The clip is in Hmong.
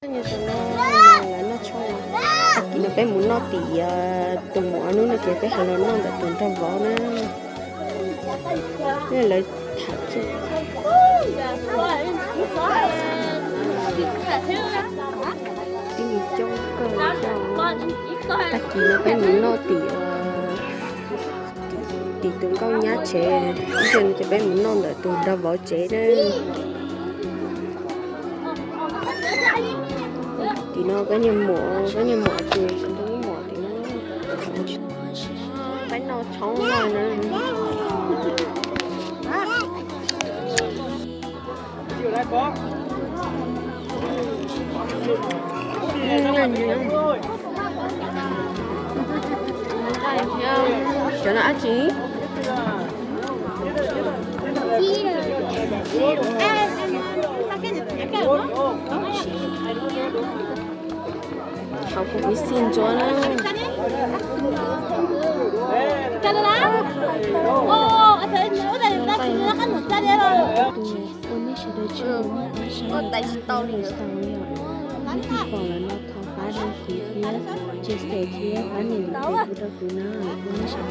Nyob zoo na, lawv noj tshoob. Tag kis no peb mus noj tim tus muam hnub no ces peb ho los noj ntawm tus nraug vauv na. Lawv tham txog tib neeg coob kawg. Tag kis no peb mus noj tim, tim tus nkauj nyab tsev, ib zaug no ces peb mus noj ntawm tus nraug vauv tsev na. Tim no peb niag muam, peb niag muam tus ntoo muam tim no. Peb noj tshoob no na. Cov no dab tsi? Hauv kuv ib xij ntsuab na. Ua nej sawv daws tsis ua nej qab sab ua tau li os. Leej twg pom lawm no thov pab đăng ký thiab chia sẻ thiab pab nias lub like rau kuv na. Ua nej sawv daws